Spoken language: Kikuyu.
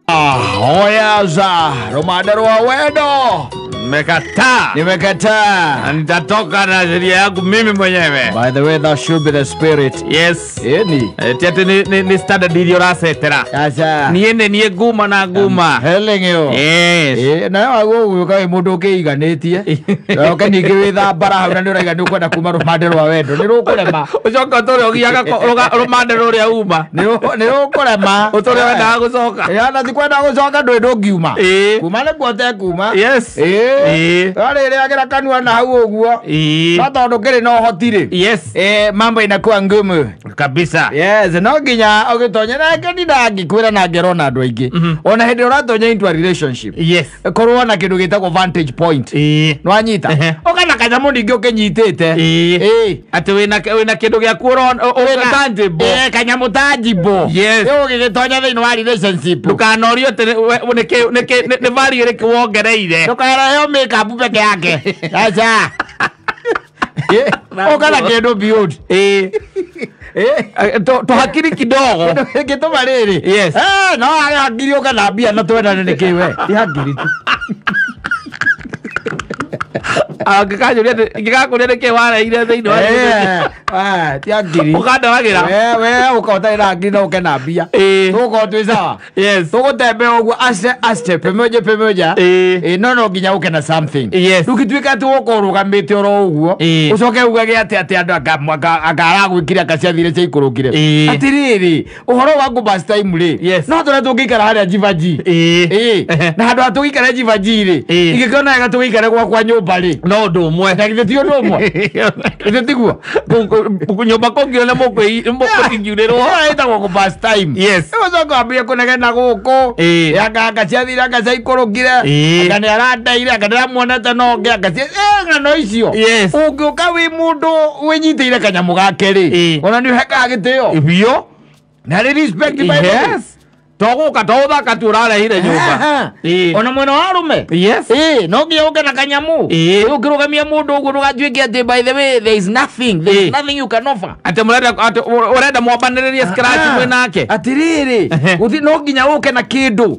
Oyaza rumande rwa wendo. Nimekataa. Nimekataa. Na nitatoka na sheria yangu mimi mwenyewe. By the way, that should be the spirit. Yes. Ĩni. Ti atĩ nĩ standard iria ũracetera. Aca. Niĩ nĩ niĩ nguma na nguma. Telling you. Yes. Ĩ, nawe wagwo gũgĩũka wĩ mũndũ ũkĩiganĩtie na ũke ningĩ wĩthambara hau na nĩ ũraiga nĩ ũkwenda kuma rũmande rwa wendo nĩ rũkũrema. Ũcoke ũtũre ũgiaga rũmande rũrĩa uma. Nĩ rũkũrema. Ũtũre wendaga gũcoka. Ĩ, ona ti kwenda gũcoka ndũĩ ndũngiuma. Ĩ. Kuma nĩkuo ũtekuma. Yes. Ĩ. Ĩ. Warĩrĩagĩra kanua na hau ũguo. Ĩ. No tondũ kĩrĩ na ũhoti rĩ. Yes. Eh, mambo inakuwa ngumu. Kabisa. Yes, no nginya ũgĩtonya na ngeni ngĩkwĩra na ngero na andũ aingĩ. Ona hĩndĩ ĩrĩa ũratonya into a relationship. Yes. Korwo na kĩndũ gĩtagwo vantage point. Ĩ. Nĩwanyita? Ehe. Ũka na kanyamũ ningĩ ũkĩnyitĩte. Ĩ. Ĩ. Atĩ wĩna kĩndũ gĩaku tangible. Ĩ, kanyamũ tangible. Yes. Rĩu ũgĩgĩtonya thĩinĩ wa relationship. Ndũkanorio atĩ nĩ value ĩrĩkũ wongereire. Ndũkareheo makeup peke yake. Aca. Ũka na kĩndũ beyond. Ĩ. Ĩ. Tũhakiri kidogo. Gĩtũma rĩrĩ. Yes. Eh, no age hakiri ũka na mbia na twendane nĩkĩ we. Ti hakiri tu. Angĩkanjũria ingĩgakũria nĩkĩ wareire thĩinĩ wa Eh, ah, ti hakiri. ũkandoragĩra. We ũka ũtarĩ na hakiri na ũke na mbia. Ĩ. Tũgũkorwo twĩ sawa. Yes. Tũgũtembea ũguo aste aste pemoja pemoja. Ĩ. Ĩ, no nginya ũke na something. Yes. Ndũgĩtuĩke atĩ ũgũkorwo ũrũgamĩte oro ũguo. Ĩ. Ũcoke ugage atĩ atĩ andũ anga aragwĩkire anga ciathire ciaikũrũkire. Ĩ. Atĩrĩrĩ, ũhoro wa ngũbas time rĩ. Yes. No tũrĩa tũngĩikara harĩa Jivaji. Ĩ. Ĩ. Ehe. Na handũ ha tũgĩikare Jivaji rĩ. Ĩ. Ingĩkĩona wega tũgĩikare gwakwa nyũmba rĩ. No ũndũ ũmwe. Na githĩ ti ũndũ ũmwe? Githĩ tiguo? Nyũmba kũngiura nĩ mũkũingiurĩrwo. Ĩyo ĩtagwo kũ pass time. Yes. Rĩu ũcoke wambie kũnegena gũkũ. Ĩ. Anga anga ciathire anga ciaikũrũkire. Ĩ. Anga nĩ arandeire anga ndĩramuonete na ũngĩ anga ng'ano icio. Yes. Ũngĩũka wĩ mũndũ wĩnyitĩire kanyamũ gake rĩ. Ĩ. Ona nĩ ũhekaga gĩtĩo. Biũ. Na nĩ respect by the way. Yes. To gũka to ũthaka tu ũrarehire nyũmba. Ĩ. Ona mwena wa arũme. Yes. Ĩ, no nginya ũke na kanyamũ. Ĩ. Rĩu ũngĩrũgamia mũndũ ũguo ndũgatuĩke atĩ by the way there is nothing, there is Ĩ. nothing you can offer. Atĩ mũrenda atĩ ũrenda mwambanĩrĩrie scratch mwĩ nake. Atĩrĩrĩ, Ehe. gũthi no nginya ũke na kĩndũ.